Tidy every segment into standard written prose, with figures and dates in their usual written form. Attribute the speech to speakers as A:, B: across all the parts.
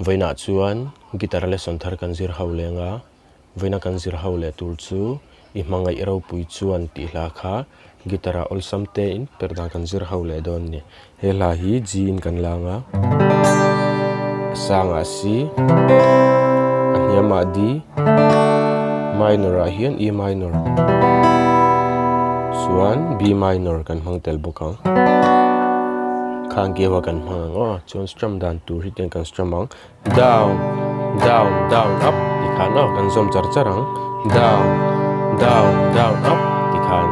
A: Vawiinah chuan guitar lesson thar kan zir ho leng a, vawiina kan zir ho leh tur chu i hmangaih ropui chuan tih hla kha guitar ah awlsam te in perh dan kan zir ho leh dawn a ni. He hla hi G in kan lang a, a sangah C, a hniamah D, minor ah hian E minor chuan B minor kan hmang tel bawk ang. Khang keu a kan hmang ang aw chuan strum dan tur hi tiang kan strum ang down down down up tikhan aw kan zawm char char ang down down down up tikhan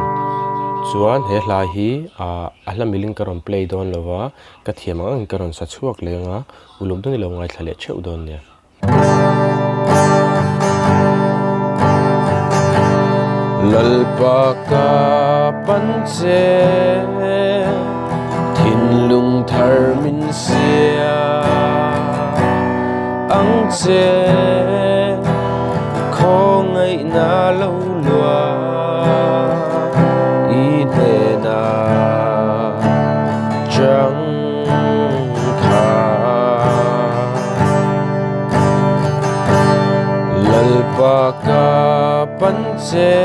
A: chuan he hla hi ah a hla miling ka rawn play dawn lo va ka thiam ang angin ka rawn sa chhuak leng a uluk dawn i lo ngaithla leh theuh dawn nia. Lalpa ka pan che thinlung thar min sia ang che khawngaihna lo lua i hnenah chang kha. Lalpa ka pan che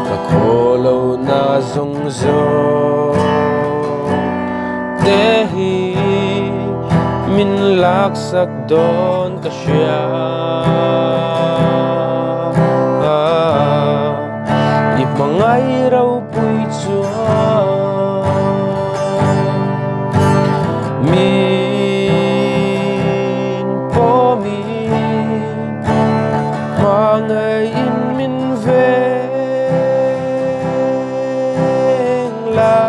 A: ka khaw lo na zawng zawng te hi min laksak dawn ka hria i hmangaih ropui chuan min pawmin hmangaihin min veng la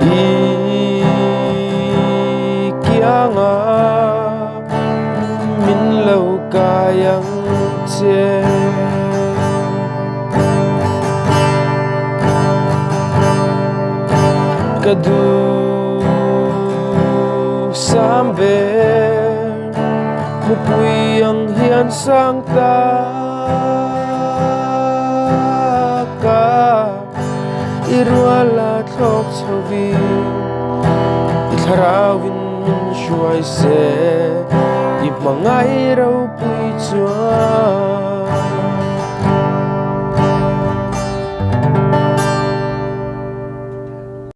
A: i kianga min lo kai ang che. Ka duh sam ber mupui ang hian sang tak a i ruala thlawk chho in i thlarau in min hruai se i hmangaih ropui chuan.